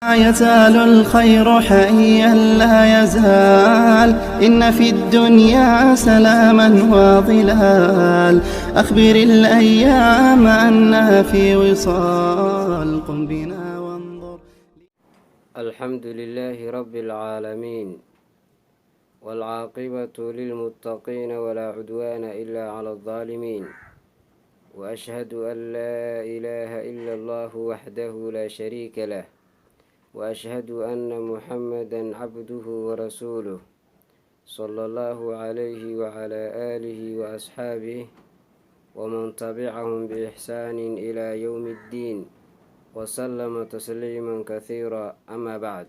لا يزال الخير حيا لا يزال إن في الدنيا سلاما وظلال أخبر الأيام أنا في وصال قم بنا وانظر. الحمد لله رب العالمين، والعاقبة للمتقين، ولا عدوان إلا على الظالمين، وأشهد أن لا إله إلا الله وحده لا شريك له، وأشهد أن محمدا عبده ورسوله، صلى الله عليه وعلى آله وأصحابه ومن تبعهم بإحسان إلى يوم الدين وسلم تسليما كثيرا. أما بعد،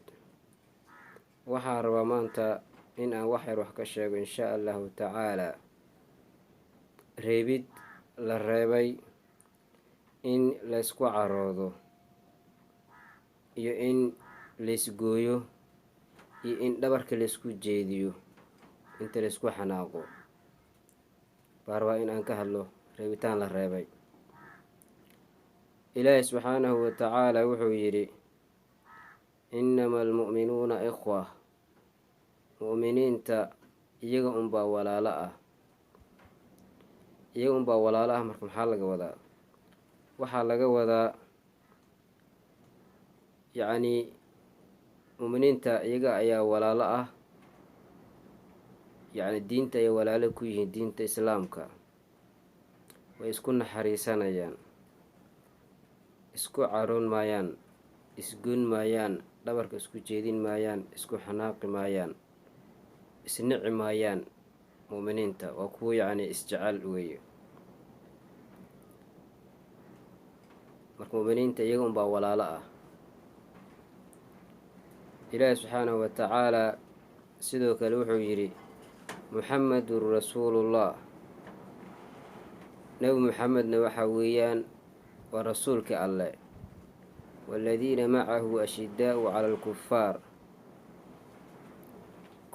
waxaa rabaa maanta in aan wax yar wax ka sheego, insha Allahu tacaala, reebid la reebay in laysku caroodo iyo in laysgooyo iyo in dhabarka laysku jeediyo inta laysku xanaaqo. Baa rabaa in aan ka hadlo reebitaan la reebay. Ilaahi subxaanahu wa tacaala wuxuu yidhi: "Innama almu'minuuna ikhwa." Mu'miniinta iyaga unbaa walaalo ah, iyaga unbaa walaalo ah. Marka maxaa laga wadaa? Waxaa laga wadaa, yacnii, mu'miniinta iyaga ayaa walaalo ah, yacni diinta ay walaalo ku yihiin, diinta Islaamka. Way isku naxariisanayaan, isku caroon maayaan, isgoyn maayaan, dhabarka isku jeedin maayaan, isku xanaaqi maayaan, isnici maayaan. Mu'miniinta waa kuwo, yacni, isjecel weeye. Marka mu'miniinta iyaga unbaa walaalo ah. Ilaahi subxaanahu wa tacaalaa sidoo kale wuxuu yidhi: "Muxamedun rasuulullah." Nebi Muxamedna waxaa weeyaan waa rasuulka Alle. "Waaladiina macahu ashidaau cala alkufaar."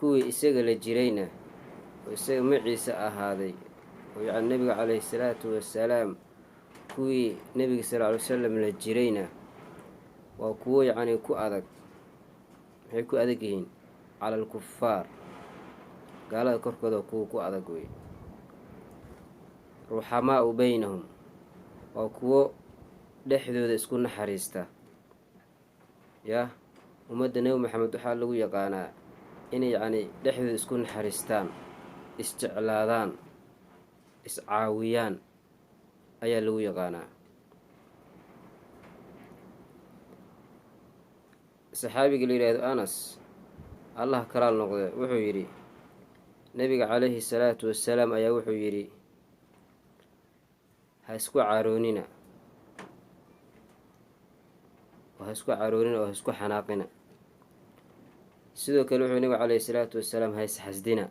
Kuwii isaga la jirayna oo isaga maciisa ahaaday, oo yacni nebiga calayhi salaatu wassalaam, kuwii nebiga sal ly wasalam la jirayna, waa kuwo yacni ku adag. Maxay ku adag yihiin? Cala alkufaar, gaalada korkooda kuwa ku adag wey. "Ruxamaau beynahum," waa kuwo dhexdooda isku naxariista. Yah, ummadda Nebi Maxamed waxaa lagu yaqaanaa inay yacni dhexdooda isku naxariistaan, isjeclaadaan, iscaawiyaan ayaa lagu yaqaanaa. Saxaabiga la yidhaahdo Anas, Allah kalaal noqde, wuxuu yidhi: Nebiga calayhi salaatu wassalaam ayaa wuxuu yidhi: "Ha isku caroonina oo ha isku caroonina oo ha isku xanaaqina." Sidoo kale wuxuu nebiga calayhi salaatu wasalaam: "Ha isxasdina,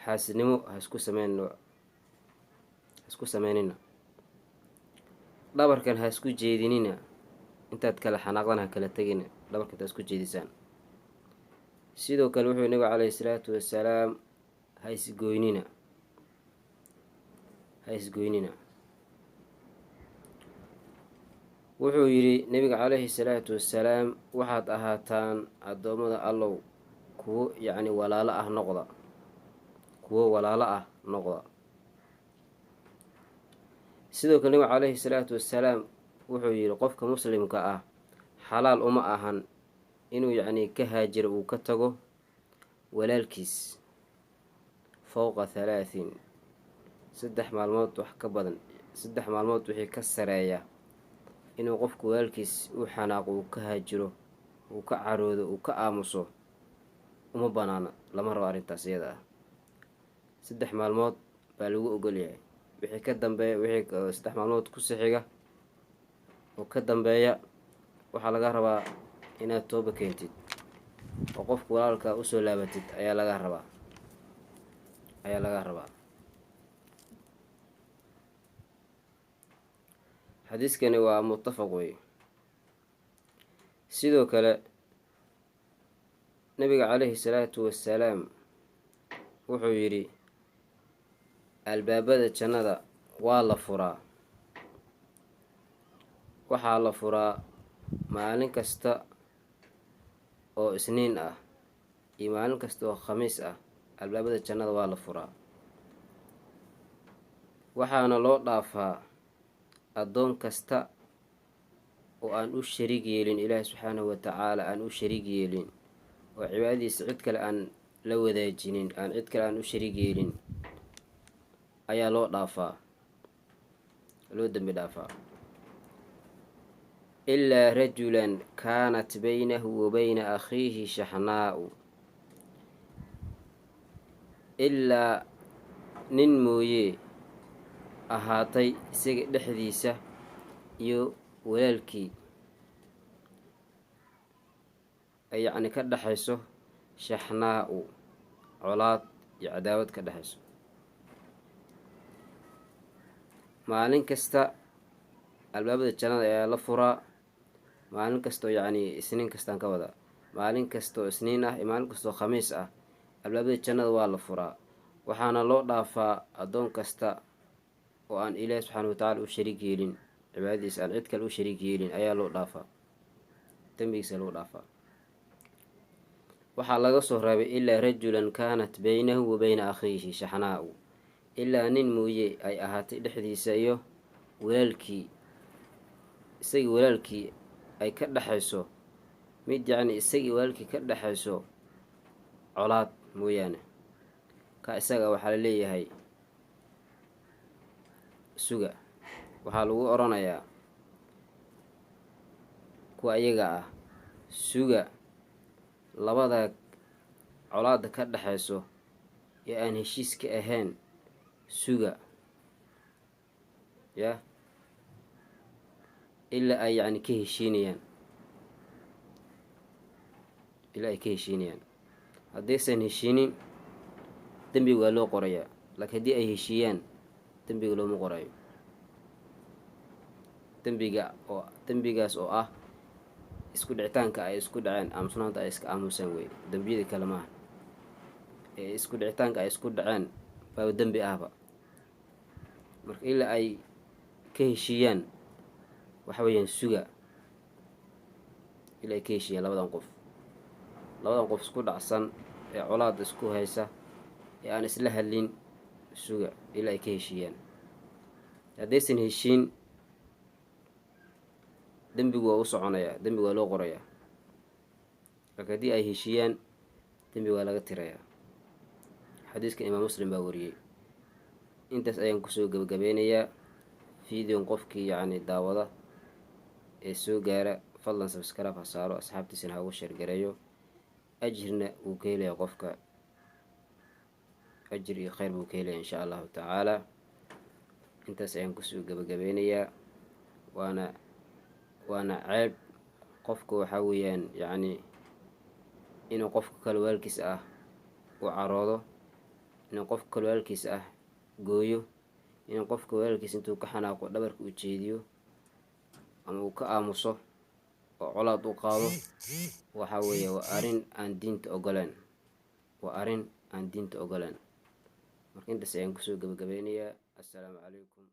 xaasidnimo ha isku sameyn, ha isku sameynina, dhabarkan ha isku jeedinina intaad kala xanaaqdan, ha kala tegina dhabarka intaad isku jeedisaan." Sidoo kale wuxuu nebiga calayhi salaatu wasalaam: "Ha isgoynina, ha isgoynina." Wuxuu yidhi nebiga calayhi salaatu wassalaam: "Waxaad ahaataan, addoommada Allow, kuwo yacni walaalo ah noqda, kuwo walaalo ah noqda." Sidoo kale nebiga calayhi salaatu wassalaam wuxuu yidhi: "Qofka muslimka ah xalaal uma ahan inuu yacni ka haajiro, uu ka tago walaalkiis fowqa halaathin, 3 maalmood wax ka badan, 3 maalmood wixii ka sareeya, inuu qofku walaalkiis u xanaaqo, uu ka haajiro, uu ka caroodo, uu ka aamuso, uma banaano, lama rabo arrintaas iyada ah. 3 maalmood baa lagu ogolyahay. Wixii ka dambeeya, wixii 3 maalmood ku sixiga oo ka dambeeya, waxaa laga rabaa inaad tooba keentid oo qofku walaalkaa usoo laabatid ayaa laga rabaa, ayaa laga rabaa." Xadiiskani waa muttafaq wey. Sidoo kale nabiga calayhi salaatu wassalaam wuxuu yidhi: "Albaabada jannada waa la furaa, waxaa la furaa Maalin kasta oo Isniin ah iyo maalin kasta oo Khamiis ah albaabada jannada waa la furaa, waxaana loo dhaafaa addoon kasta oo aan u shariig yeelin Ilaahi subxaanahu watacaala, aan u shariig yeelin oo cibaadadiisa cid kale aan la wadaajinin, aan cid kale aan u shariig yeelin ayaa loo dhaafaa, loo dembi dhaafaa. Ilaa rajulan kaanat baynahu wa bayna akhiihi shaxnaa'u, ilaa nin mooyee ahaatay isaga dhexdiisa iyo walaalkii ay yacni ka dhexayso shaxnaa'u, colaad iyo cadaawad ka dhexayso. Maalin kasta albaabada jannada ayaa la furaa, maalin kastoo yacni Isniin kastaan ka wadaa, maalin kastoo Isniin ah iyo maalin kastoo Khamiis ah albaabada jannada waa la furaa, waxaana loo dhaafaa addoon kasta oo aan Ilaahi subxaana watacaala u shariig yeelin cibaadadiisa, aan cid kale u shariig yeelin ayaa loo dhaafaa, dembigiisa lagu dhaafaa. Waxaa laga soo reebay ilaa rajulan kaanat baynahu wa bayna akhiihi shaxnaa'u, ilaa nin mooye ay ahaatay dhexdiisa iyo walaalkii, isagii walaalkii ay ka dhexayso mid yacni isagii walaalkii ka dhexayso colaad mooyaane. Ka isaga waxaa la leeyahay suga, waxaa lagu oranayaa kuwa iyaga ah suga labada colaada ka dhexayso ee aan heshiis ka ahayn, suga ya ilaa ay yacni ka heshiinayaan, ilaa ay ka heshiinayaan. Haddaysan heshiinin dembiga waa loo qorayaa, laakiin haddii ay heshiiyaan dembiga looma qorayo. Dembiga oo dembigaas oo ah isku dhicitaanka ay isku dhaceen, aamusnaanta ay iska aamuseen wey, dembiyada kale maaha. Ee isku dhicitaanka ay isku dhaceen baaba dembi ahba. Marka ilaa ay ka heshiiyaan waxa weeyaan suga ilaa ay ka heshiiyaan labadan qof, labadan qof isku dhacsan ee colaad isku haysa ee aan isla hadlin, suga ilaa ay ka heshiiyaan. Haddaysan heshiin dembigu waa u soconayaa, dembigu waa loo qorayaa, laakiin haddii ay heshiiyaan dembiga waa laga tirayaa. Xadiiskan Imaam Muslim baa wariyey. Intaas ayaan kusoo gabagabeynayaa videon. Qofkii yacni daawada ee soo gaara, fadlan subscribe ha saaro, asxaabtiisana ha ugu sheergareeyo, ajirna wuu ka helaya qofka, ajir iyo khayr buu ka helaya insha Allahu tacaala. Intaas ayaan kusoo gabagabeynayaa. Waana ceeb qofka waxaa weeyaan yacni inuu qofka kale walaalkiis ah u caroodo, inuu qofka kale walaalkiis ah gooyo, inuu qofka walaalkiis intuu ka xanaaqo dhabarka u jeediyo ama uu ka aamuso oo colaad u qaado. Waxa weeye waa arrin aan diinta ogoleen, waa arrin aan diinta ogoleen. Marka intaas ayaan kusoo gabagabeynayaa. Assalaamu calaykum.